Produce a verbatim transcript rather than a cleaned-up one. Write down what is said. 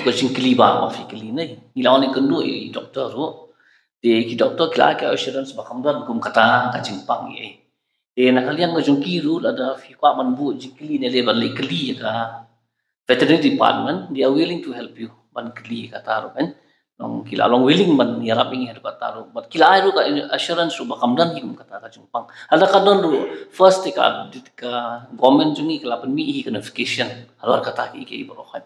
tu ka jingkylli ba, ba phi kylli ne. Ngi la wan ïakynduh ïa i doctor ruh. Te ki doctor ki la ai ka assurance ba kam don kum kata ka jingpang ei. Te na ka liang ka jong ki ruh lada phi kwah ban buh jingkylli ne lei ban leit kylli ïa ka veterinary department, they are willing to help you ban kylli ïa kata ruh kan. Long ki la long willing ban ïarap ïa ngi ha kata ruh. But ki la ai ruh ka assurance ruh ba kam don hi kum kata ka jingpang. Lada ka don ruh, first te ka, ka government jong ngi ka la pynmih hi ka notification halor kata kiei kiei baroh kan.